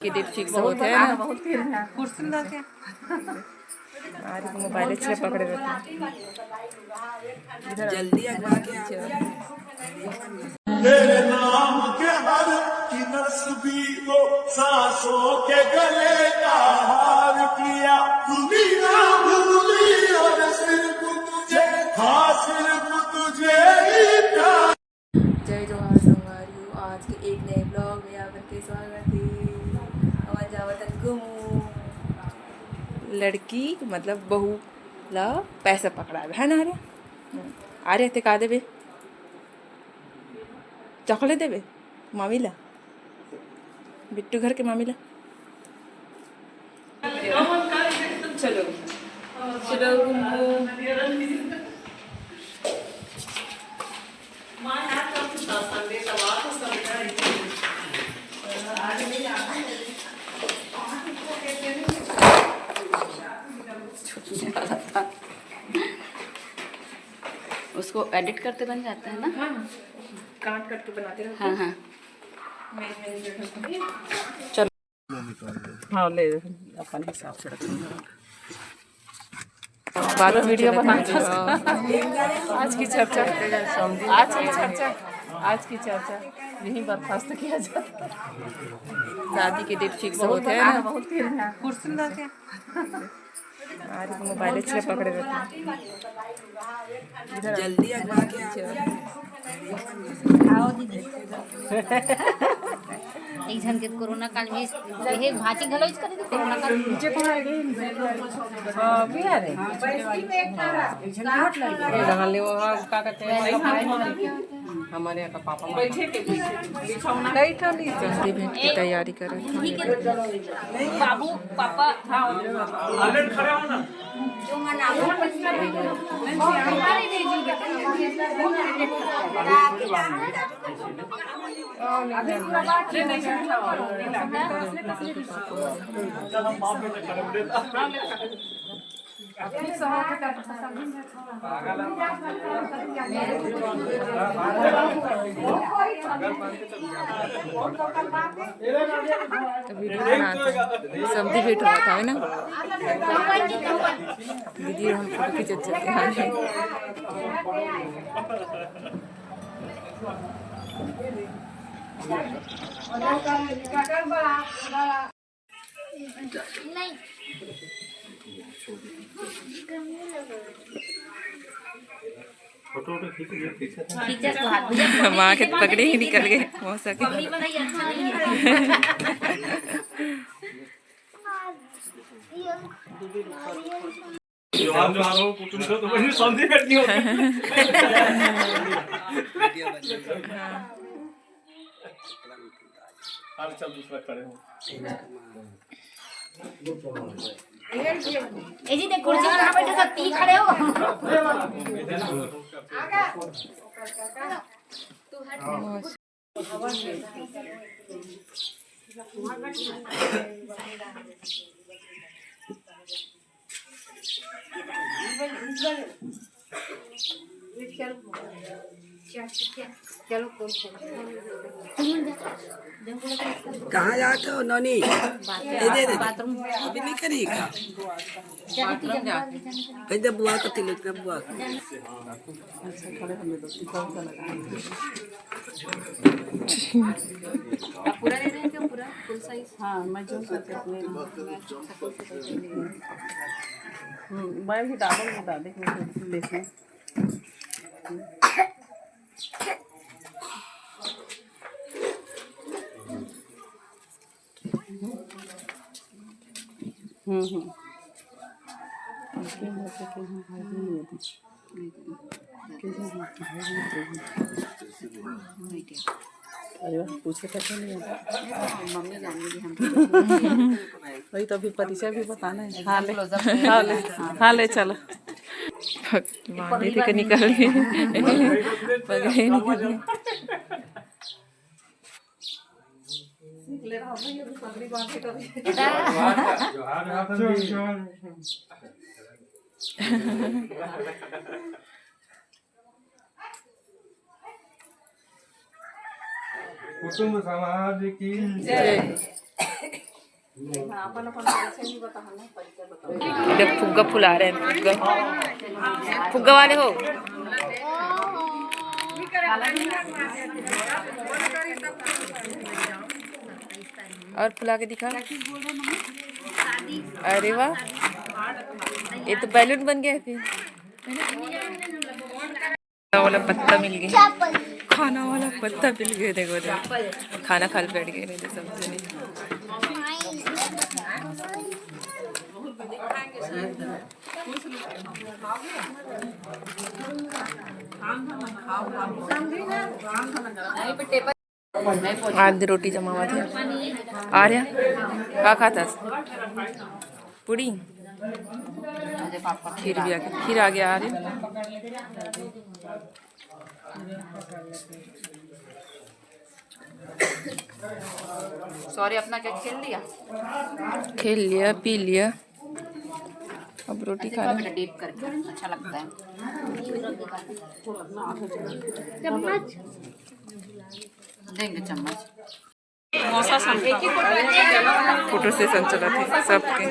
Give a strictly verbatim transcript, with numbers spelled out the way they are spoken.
के date fix होत हे ना। कुर्सी ला के। अरे, मोबाइल छे पकड़े रहते हैं। जल्दी अगवा के आ। तेरे नाम के हर की नस भी तो सांसों के गले का हार किया। दुनिया भूली और सिर्फ तुझे, हाँ, सिर्फ तुझे ही प्यार। जय जोहार संगवारी हो, आज के एक नए ब्लॉग में आप सबके स्वागत है। हमन जावत हन घूमू। लड़की मतलब बहू ला पैसा पकड़ावे है ना। अरे, अरे ते का देबे? चॉकलेट देबे मामी ला? बिट्टू घर के मामी ला। चलो, चलो घूमो। उसको एडिट करते बन जाता है ना। हाँ, काट काट के बनाते रहते हैं। हाँ, हाँ। चलो। हाँ, ले, अपन हिसाब से रखेंगे। बात वीडियो बना। आज की चर्चा, आज की चर्चा, आज की चर्चा यहीं बर्खास्त किया जाए। शादी के डेट फिक्स होत हे ना। कुर्सी ला के। अरे, मोबाइल छे पकड़े रहते हैं। जल्दी अगवा के आ। आओ दीदी। एक झन के कोरोना काल में इस-, ये भांची घलो इस करे कोरोना काल में। हाँ, भी आ रहे। ये नहा ले, वो का कहते हैं, हमारे यहाँ का पापा मामा। कई ठो नहीं। जल्दी भेंट की तैयारी करत हन। बाबू, पापा, हाँ। वीडियो बनात हे, समधी भेंट होत हे ना। दीदी हम फोटो खींचत जाते हैं। फोटो वोटो खींच लिया, पीछे था। खींचा तो हाथ में। माँ के तो पकड़े ही निकल गए मौसा के। मम्मी वाला ये अच्छा नहीं है। जोहार, जोहार हो, कुटुम से तो वही समधी भेंट नहीं होती। हाँ। अरे चल, दूसरा खड़े हो। ए जी, देख, कुर्सी पे ना बैठे, सब तीन खड़े हो। कहाँ जात हो नोनी? ए दे दे। अभी नहीं करी का? कहीं दे बुआ का तिलक का बुआ का। पूरा दे दें क्या? पूरा फुल साइज? हाँ, मैं जो सोचे अपने। हम्म, मैं भी डालूंगी दादी को, देखना। हम्म, हम्म। अरे वाह, पूछे तो नहीं आता। मम्मी जानेगी हम। वही तो, अभी परिचय भी बताना है। हाँ ले, हाँ ले, हाँ ले, चलो। भगवान, ये देखे निकल गए। पगड़ी निकल गए। कुटुंब समाज की जय। हाँ, अपन अपन परिचय नहीं बताना, परिचय बताओ। देख, फुग्गा फुला रहे हैं, फुग्गा, फुग्गा वाले हो। और फुला के दिखा। अरे वाह, ये तो बैलून बन गया फिर। खाना वाला पत्ता मिल गया, खाना वाला पत्ता मिल गया। देखो, देखो, खाना खा ले बैठ गए, नहीं तो सब्जी नहीं। आधी रोटी जमावत हे। आर्या, का खात हस? पूरी? खीर भी आ गया, खीर आ गया आर्या। सॉरी, अपना क्या खेल लिया? खेल लिया, पी लिया, अब रोटी खाना। डीप करके अच्छा लगता है। देंगे चम्मच। फोटो सेशन चलत हे सबके।